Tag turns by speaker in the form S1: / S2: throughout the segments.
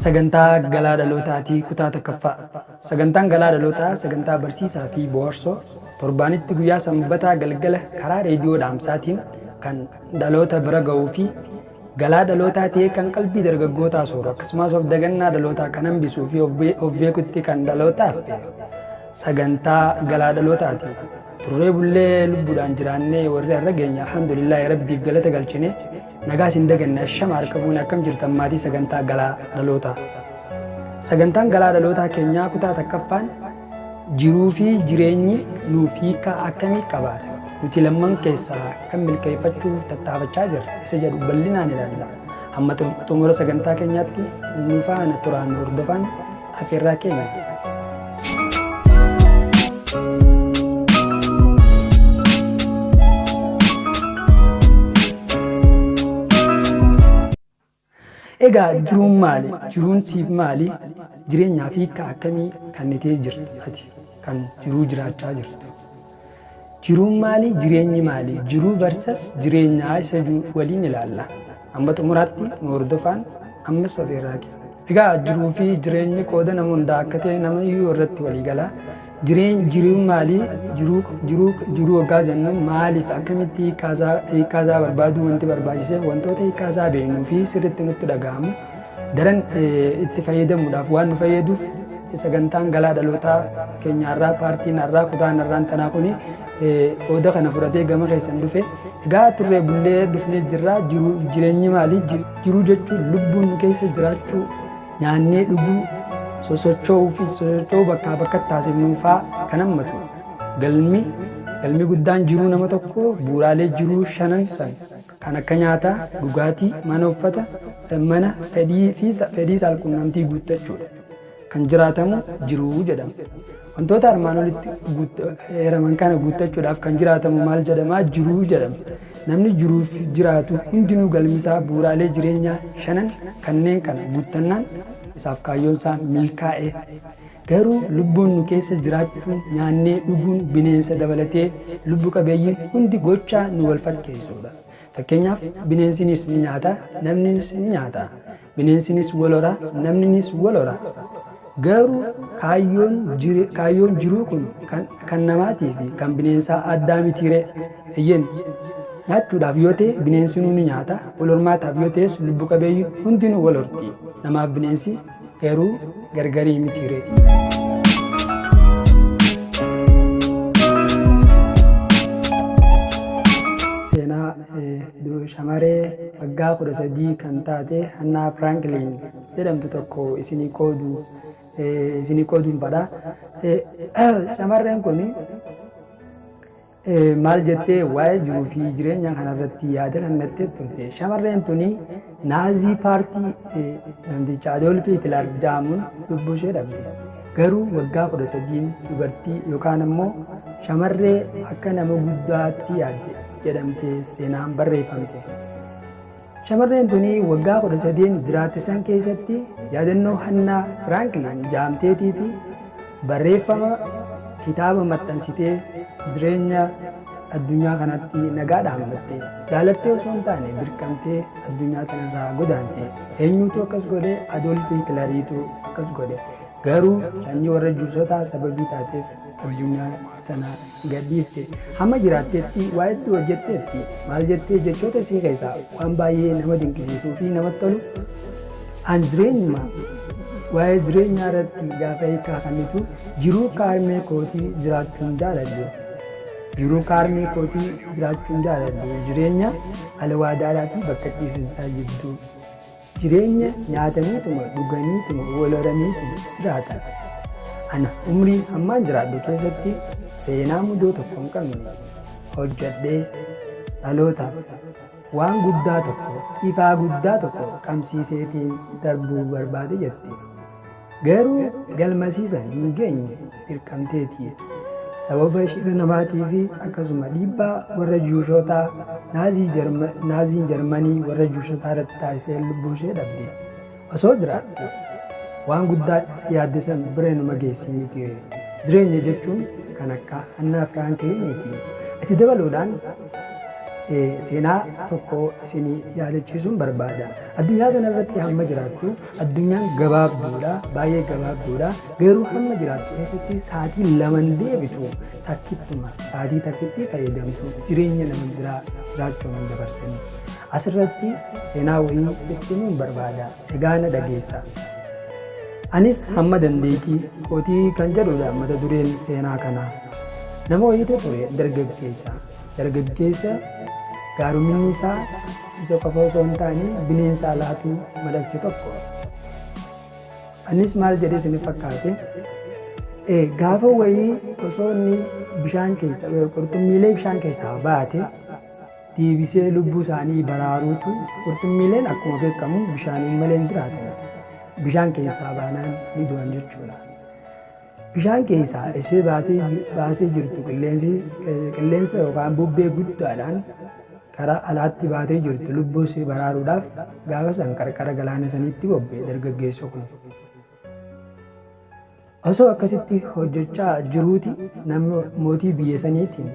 S1: Sagantaa Galaa Dhalootaatii kutaa tokkoffaa. Sagantaan Galaa Dhalootaa sagantaa barsiisaa fi bohaarsoo torbaanitti guyyaa sanbataa galgala karaa reediyoo dhaamsaatiin kan dhaloota bira ga'uu fi galaa dhalootaa ta'ee kan qalbii dargaggootaa sooru akkasumas of dagannaa dhalootaa kan hambisuu fi of beekutti kan dhalootaaf sagantaa Galaa Dhalootaati. Turree bullee lubbuudhaan jiraannee warri har'a geenye alhamdulillaahi rabbiif galata galchine nagaa isin daganne ashama harka fuune akkam jirtan maatii sagantaa Galaa Dhalootaa. Sagantaan Galaa Dhalootaa keenyaa kutaa takkaffaan jiruu fi jireenyi nuuf hiika akkamii qabaata? Nuti lamman keessaa kan milkeeffachuuf tattaafachaa jirra isa jedhu bal'inaan ilaalla. Hamma xumura sagantaa keenyaatti nu faana turaan hordofaan afeerraa keenya. Egaa jiruun maali? Jiruun siif maali? Jireenyaaf hiika akkamii kennitee jirta ati kan jiruu jiraachaa jirtu? Jiruun maali? Jireenyi maali? Jiruu versus jireenyaa isa waliin ilaalla. Amma xumuraatti nu hordofaan ammas afeerraa keenya. Egaa jiruu fi jireenyi qooda nama hundaa akka ta'e nama iyyuu irratti walii gala. Jiruun maali? Jiruu waggaa jennu maaliif akkamitti hiikkaasaa barbaaduu wanti barbaachiseef wantoota hiikkaasaa beeknuu fi sirriitti nutti dhaga'amu daran itti fayyadamuudhaaf waan nu fayyaduuf sagantaan Galaa Dhalootaa keenyaarraa paartiin har'aa kutaan har'aan tanaa kuni qooda kana fudhatee gama keessan dhufe. Egaa turree bullee dhufnee jirra. Jireenyi maali? Jiruu jechuun lubbuun nu keessa jiraachuu, nyaannee dhuguu, sosocho'uu fi sosocho'uu bakkaa bakkatti taasifnu fa'aa kan hammatu. Galmi guddaan jiruu nama tokkoo bu'uuraalee jiruu shanan san kan akka nyaataa, dhugaatii, mana uffata, mana fedhii fi fedhii saalqunnamtii guuttachuudha. Kan jiraatamu jiruu jedhama. Wantoota armaan olitti eeraman kana guuttachuudhaaf kan jiraatamu maal jedhama? Jiruu jedhama. Namni jiruuf jiraatu hundinuu galmisaa bu'uuraalee jireenyaa shanan kanneen kana guuttannaan isaaf kaayyoonsaa milkaa'e. Garuu lubbuun nu keessa jiraachuun nyaannee dhuguun bineensa dabalatee lubbu qabeeyyiin hundi gochaa nu wal fakkeessuudha. Fakkeenyaaf bineensinis ni nyaata, namnis ni nyaata. Bineensinis wal hora, namninis wal hora. Garuu kaayyoon jiruu kun kan namaatii fi kan bineensaa addaa mitiiree. Eeyyeen nyaachuudhaaf yoo ta'e bineensinuu ni nyaata, wal hormaataaf yoo ta'es lubbu qabeeyyiin hundinuu wal horti. Namaaf bineensi garuu gargarii mitiiree. Seenaa shamaree waggaa 13 kan taate Hannaa Firaanklin jedhamtu tokko isinii qoodu isinii qooduun fadha. Shamarreen kun maal jettee waa'ee jiruu fi jireenya kanarratti yaada kennattee turte. Shamarreen tuni Naazii paartii namticha Adoolf Hitler jedhamuun lubbuu ishee dhabde. Garuu waggaa 13 dubartii yookaan ammoo shamarree akka nama guddaatti yaadde jedhamtee seenaan barreeffamte. Shamarreen tuni waggaa 13 jiraatte san keessatti yaadannoo Hannaa Firaanklin jaamteetiiti barreeffama kitaaba maxxansitee jireenya addunyaa kanatti nagaa dhaammatte. Jaalattee osoo hin taane dirqamtee addunyaa kanarraa godaante. Eenyutu akkas godhe? Adoolf Hitleriitu akkas godhe. Garuu sanyii warra Juusotaa sababii taateef addunyaa tana gadhiifte. Hamma jiraatteetti waa hedduu hojjetteetti. Maal jettee jechoota isii keessaa waan baay'ee nama dinqisiisuu fi namatti tolu an jireenyuma waa'ee jireenyaa irratti gaafa hiikaa kennitu jiruu kaarmee kootii jiraachuun jaaladhu. Jiruu kaarmee kootii jiraachuun jaaladhu. Jireenya alwaadaadhaa fi bakka ciisinsaa jidduu. Jireenya nyaataniituma dhuganiituma wal horaniituma jiraatan. Ana umrii hammaan jiraadhu keessatti seenaa mudoo tokko hin qabne hojjedhee dhalootaaf waan guddaa tokko ifaa guddaa tokko qabsiiseetiin darbuu barbaade jette. Garuu galmasiisan hin geenye dirqamteeti. Sababa shira namaatii fi akkasuma dhiibbaa warra Juushotaa Naaziin Jarmanii warra Juushotaa irratti taasisee lubbuu ishee dhabde. Osoo jiraatte waan guddaa yaadde san bira inuma geessi miti. Jireenya jechuun kan akka Hannaa Firaankliniiti. Itti dabaluudhaan Seenaa tokko isinii yaadachiisuun barbaada. Addunyaa kanarratti hamma jiraattu, addunyaan gabaabduudha, baay'ee gabaabduudha. Garuu hamma jiraattu keessatti sa'aatii laman deebitu takkittuma sa'aatii takkitti fayyadamtu jireenya nama biraa jiraachuu hin dabarsine. Asirratti seenaa wayii itti himuun barbaada. Egaa na dhageessa. Anis hamma dandeettii kootii kan jedhudha mata dureen seenaa kanaa. Nama wayiitu ture dargaggeessa. Dargaggeessa gaaruminni isaa isa qofa osoo hin taane bineensa alaatu madaqse tokko. Anis maal jedhee isin fakkaate? Gaafa wayii osoo inni bishaan keessa qurxummiilee bishaan keessaa baate deebisee lubbuu isaanii baraaruutu, qurxummiileen akkuma beekamu bishaaniin malee hin jiraatan. Bishaan keessaa baanaan ni du'an jechuudha. Bishaan keessaa ishee baatee baasee jirtu qilleensi qilleensa yookaan bubbee guddaadhaan karaa alaatti baatee jirtu lubbuu ishee baraaruudhaaf gaafa san qarqara galaana saniitti bobba'e dargaggeessi kun. Osoo akkasitti hojjechaa jiruuti namni mootii biyya saniitiin,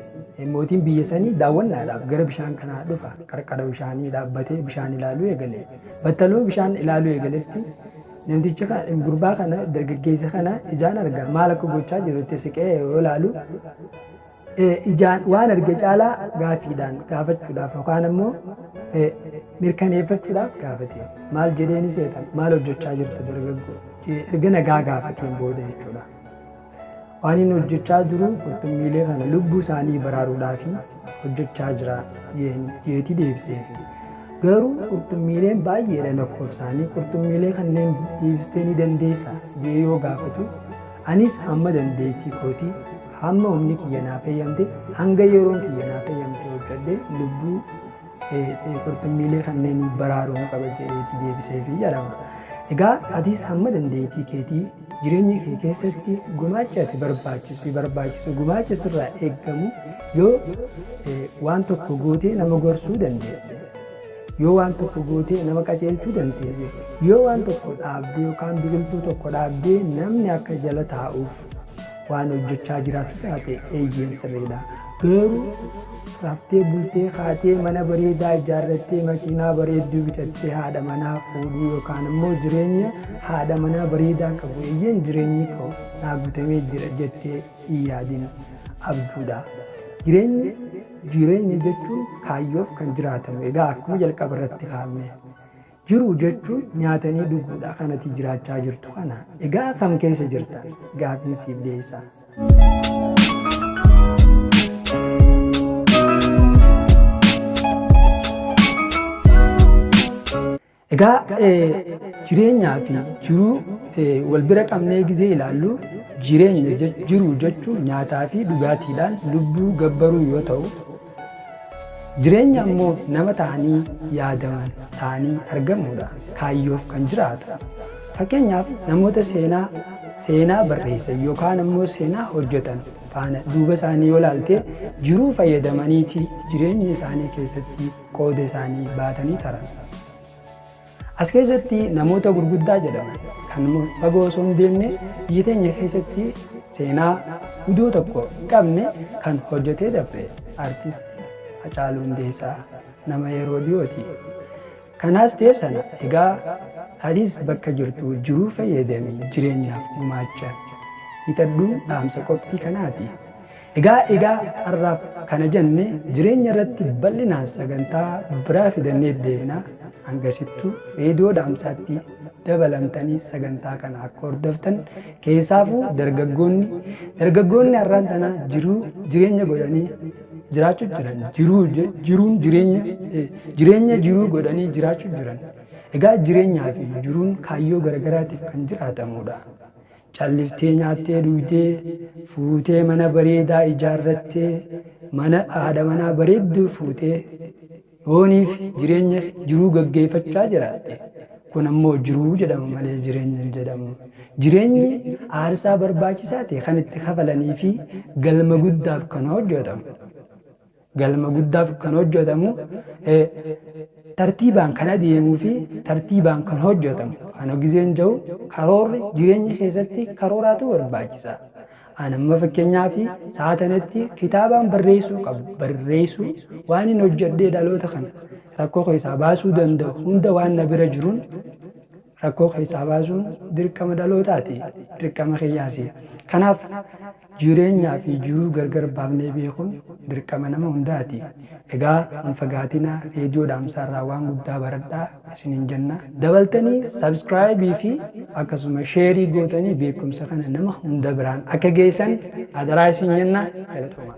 S1: mootiin biyya sanii daawwannaadhaaf gara bishaan kanaa dhufa. Qarqara bishaanii dhaabbatee bishaan ilaaluu eegale. Battaluma bishaan ilaaluu eegaletti namticha gurbaa kana, dargaggeessa kana ijaan arga. Maal akka gochaa jirutti siqee yoo ilaalu, ijaan waan arge caalaa gaaffiidhaan gaafachuudhaaf yookaan ammoo mirkaneeffachuudhaaf gaafate. Maal jedheeni seetan? "Maal hojjechaa jirta, dargaggoo?" Erga nagaa gaafateen booda jechuudha. Waan inni hojjechaa jiru qurxummiilee kana lubbuu isaanii baraaruudhaaf hojjechaa jira jeetii deebiseef. Garuu qurxummiileen baay'eedha lakkoofsaanii, qurxummiilee kanneen deebistee ni dandeessa jee yoo gaafatu, anis hamma dandeettii kootii, hamma humni kiyya naaf eeyyamte, hanga yeroon kiyya naaf eeyyamte hojjedhee lubbuu qurxummiilee kanneen baraaruun qaba jedheeti deebiseefi jedhama. Egaa atis hamma dandeettii keetii jireenya kee keessatti gumaacha ati barbaachisu, gumaacha sirraa eeggamu, yoo waan tokko gootee nama gorsuu dandeesse, yoo waan tokko gootee nama qajeelchuu dandeesse, yoo waan tokko dhaabdee yookaan biqiltuu tokko dhaabdee namni akka jala taa'uuf waan hojjechaa jiraatu taate, eeyyeen sirriidha. Garuu raftee bultee kaatee mana bareedaa ijaarrattee, makiinaa bareedduu bitattee, haadha manaa fuudhuu yookaan immoo jireenya haadha manaa bareedaa qabu, eeyyeen jireenyi koo naa guutamee jira jettee hin yaadin, abjuudha. Jireenyi, jireenya jechuun kaayyoof kan jiraatamu. Egaa akkuma jalqaba irratti kaafne, jiruu jechuun nyaatanii dhuguudha kanati jiraachaa jirtu kana. Egaa kam keessa jirta? Gaaffiin siif dhiyeessa. Egaa jireenyaa fi jiruu wal bira qabnee gizee ilaallu, jireenya, jiruu jechuun nyaataa fi dhugaatiidhaan lubbuu gabbaruu yoo ta'u, jireenya ammoo nama ta'anii yaadaman ta'anii argamuudha. Kaayyoof kan jiraatu. Fakkeenyaaf namoota seenaa barreessan yookaan ammoo seenaa hojjetan faana duuba isaanii yoo ilaalte, jiruu fayyadamaniiti jireenya isaanii keessatti qooda isaanii baatanii taran. As keessatti namoota gurguddaa jedhaman kan fagoo osoo hin deemne biyya teenya keessatti seenaa gudoo tokko hin qabne kan hojjetee darbe artist Hacaaluu Hundeessaa nama yeroo dhiyooti. Kanaas ta'e sana, egaa atis bakka jirtu jiruu fayyadamii jireenyaaf gumaacha hixadhuun dhaamsa qophii kanaati. Egaa har'aaf kana jenne. Jireenya irratti bal'inaan sagantaa biraa fidannee deebina. Hangasittuu reediyoo dhaamsaatti dabalamtanii sagantaa kana akka hordoftan, keessaafuu dargaggoonni har'aan tana jiruu jireenya godhanii jiraachuu jiran, jiruu jiruun jireenya, jireenya jiruu godhanii jiraachuu jiran. Egaa jireenyaa fi jiruun kaayyoo garagaraatiif kan jiraatamudha. Calliftee nyaattee dhugdee, fuutee mana bareedaa ijaarrattee, mana haadha manaa bareedduu fuutee yooniif jireenya jiruu gaggeeffachaa jiraatte, kun ammoo jiruu jedhama malee jireenya hin jedhamu. Jireenyi aarsaa barbaachisaa ta'e kan itti kafalanii fi galma guddaaf kan hojjetamu. Galma guddaaf kan hojjetamu, tartiibaan kan adeemuu fi tartiibaan kan hojjetamu. Kana gizeen jiru karoorri jireenya keessatti karooraatu barbaachisa. An amma fakkeenyaaf sa'a tanatti kitaabaan barreessuu qabu barreessuu, waan hin hojjedhee dhaloota kana rakkoo keessaa baasuu danda'u hunda waan na bira jiruun rakkoo keessaa baasuun dirqama dhalootaati, dirqama kiyyaasi. Kanaaf jireenyaa fi jiruu gargar baafnee beekuun dirqama nama hundaati. Egaa hin fagaatinaa, reediyoo dhaamsaarraa waan guddaa baradhaa isiniin jenna. Dabaltanii subscribe fi akkasuma share gootanii beekumsa kana nama hunda biraan akka geessan adaraa isin jenna. Galatoomaa.